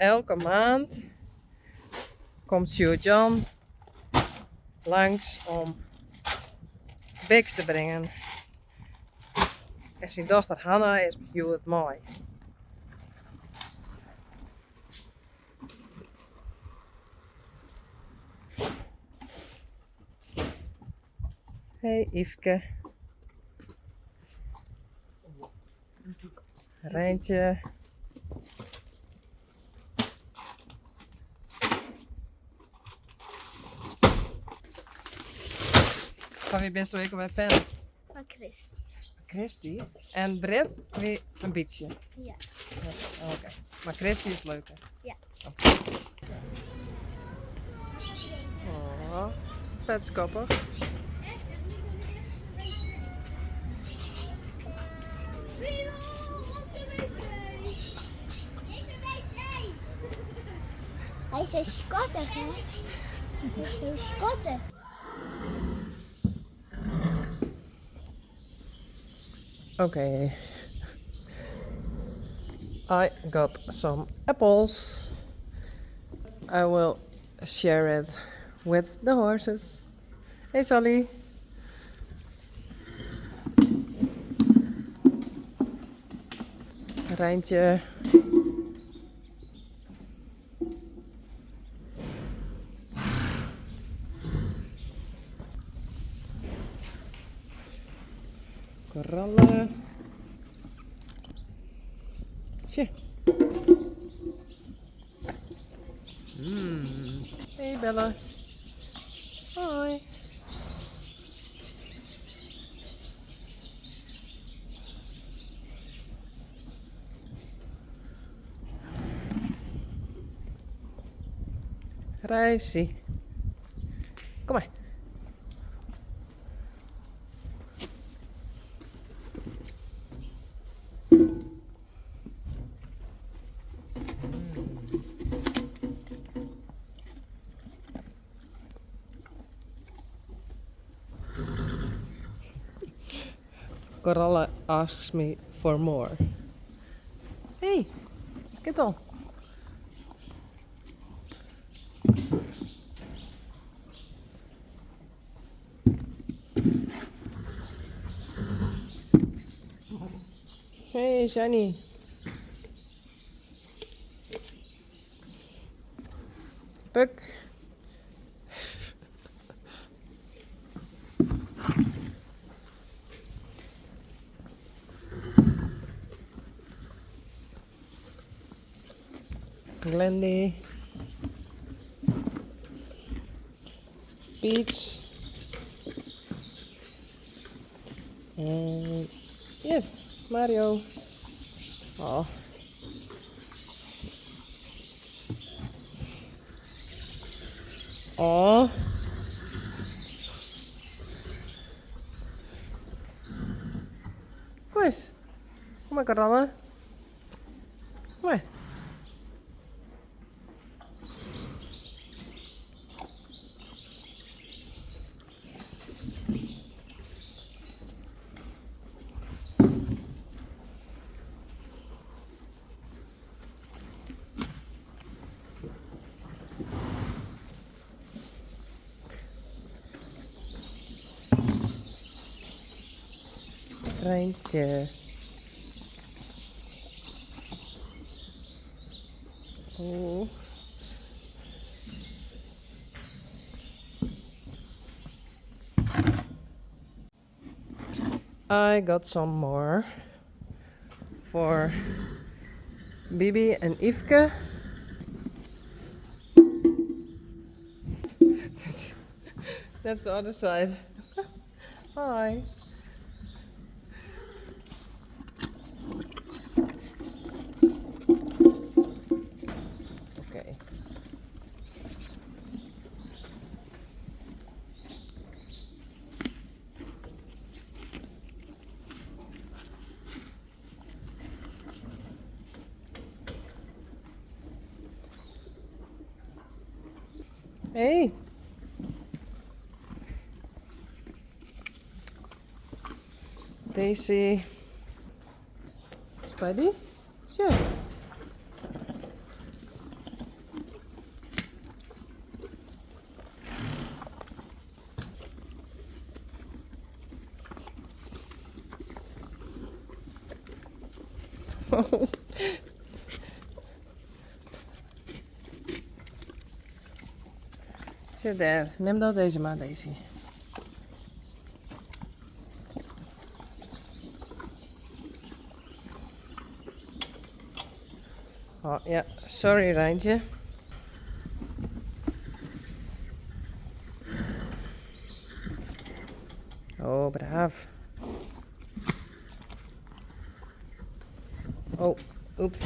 Elke maand komt Sjoerd Jan langs om Bix te bringen. En syn dochter Hanna is hjoed mei. Hey Yfke. Reintje. Fan wie bisto ek alwer fan? Fan Christy. Christy? En Brit wie in bytsje? Ja. Oké. Mar Christy is leuker? Ja. Oké. Oh, fet skattich. Hy is zo skattig, hè? Hij is zo skattig. Okay. I got some apples. I will share it with the horses. Hey Sally. Reintje. Koralle. Sjoch. Hey Bella. Hoi. Reisje. Kom mar. Koralle asks me for more. Hey, Skittel. Hey, Shani. Puk. Glendy. Peach. En yes, Mario. Oh. Oh. Kom eens. Kom maar, Karanne. Kom maar. Reintje. Oh. I got some more for Bibi and Yfke. That's the other side. Hi. Okay. Hey. Daisy. Spidey? Sure. Sjoch dêr, nim no dizze mar, Daisy. Oh, ja, sorry Reintje. Oh, braaf. Oh, oeps.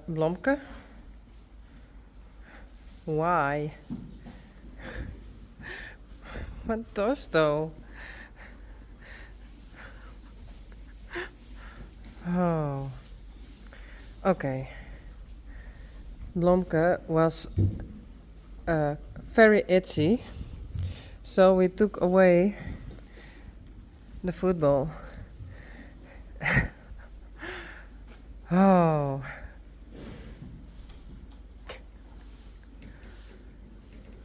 Blomke. Why? Wat dochsto? Oh. Oké. Blomke was very itchy, so we took away the football. Oh.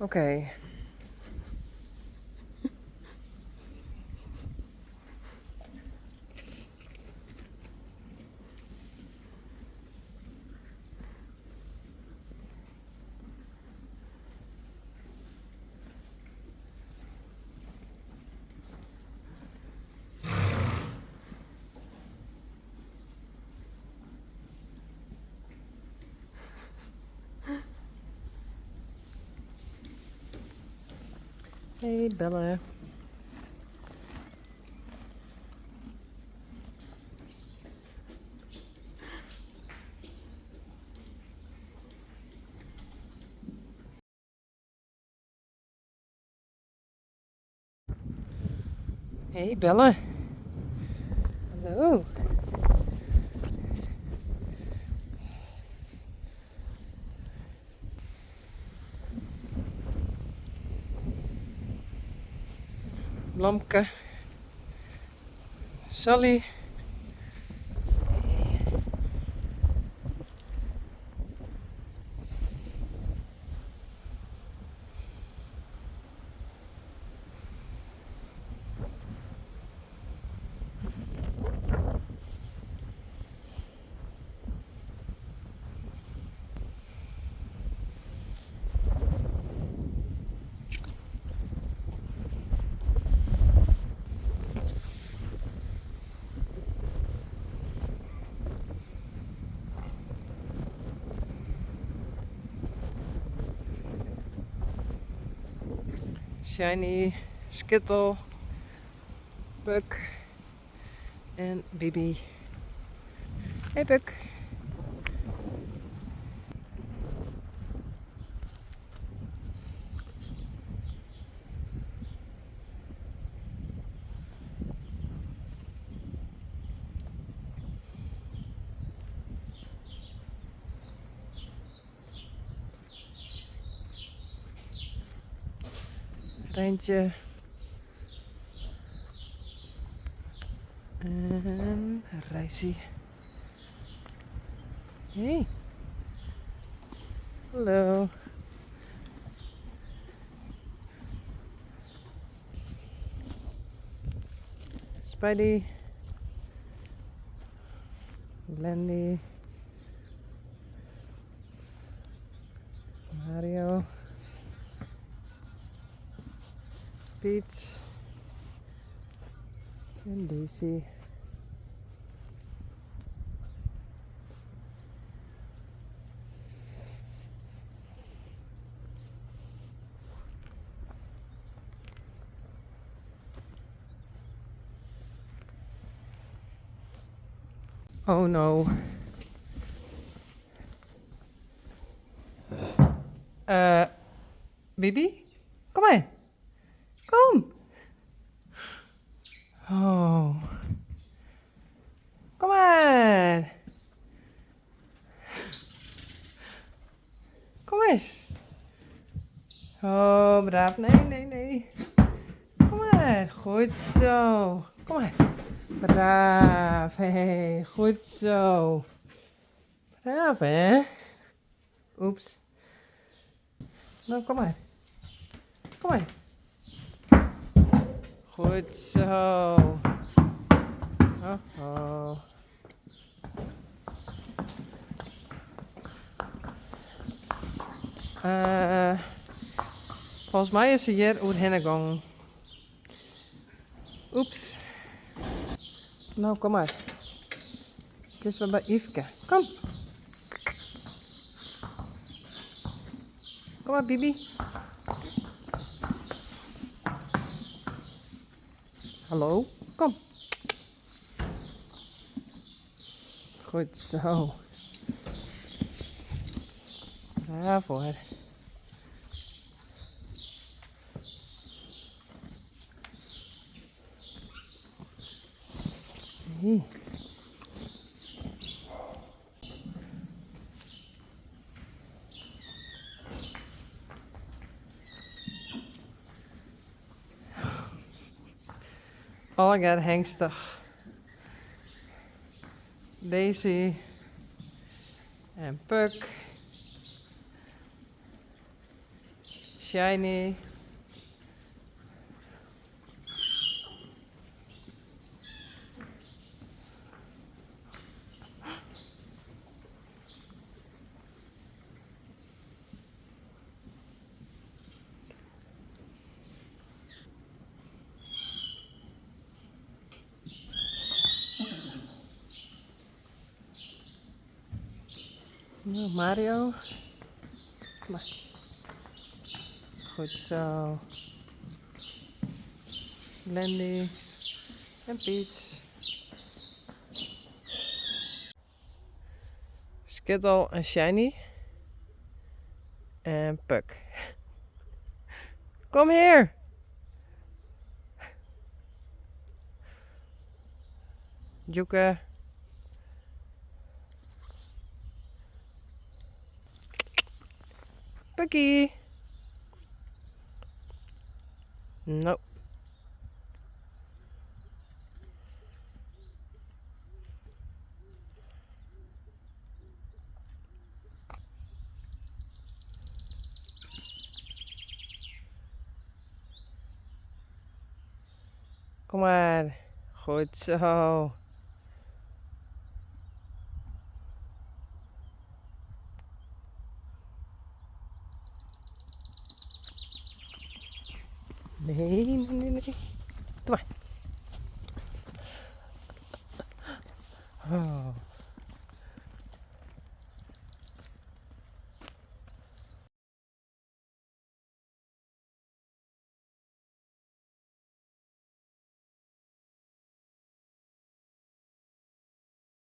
Oké. Hey Belle. Hey Belle. Hallo. Blomke. Sally. Shiny, Skittle, Buck en Bibi. Hey Buck. Reintje. En Reisy. Hey. Hallo. Spidey. Landy. Mario. Peach. En Daisy. Oh no. Bibi? Kom maar. Kom. Oh. Kom maar. Kom eens. Oh, braaf. Nee, nee, nee. Kom maar. Goed zo. Kom maar. Braaf. Hey, goed zo. Braaf, hè? Oeps. No, kom mar. Kom mar. Goed zo. Oh, oh. Uh, folgens my is se hjir oerhinne gongen. Oeps. No, kom mar. Kinst wer by Yfke. Kom. Kom mar, Bibi. Hallo, kom. Goed zo. Braaf hoor. Hey. Allegear hengstich. Daisy en Puck. Shiny. No, Mario. Kom mar. Goed zo. Glendy en Piet. Skittle en Shiny. En Puck. Kom hier! Djoeke. Pukkie. No. Kom mar. Goed zo. Nee, nee, nee, nee. Doe mar. Oh.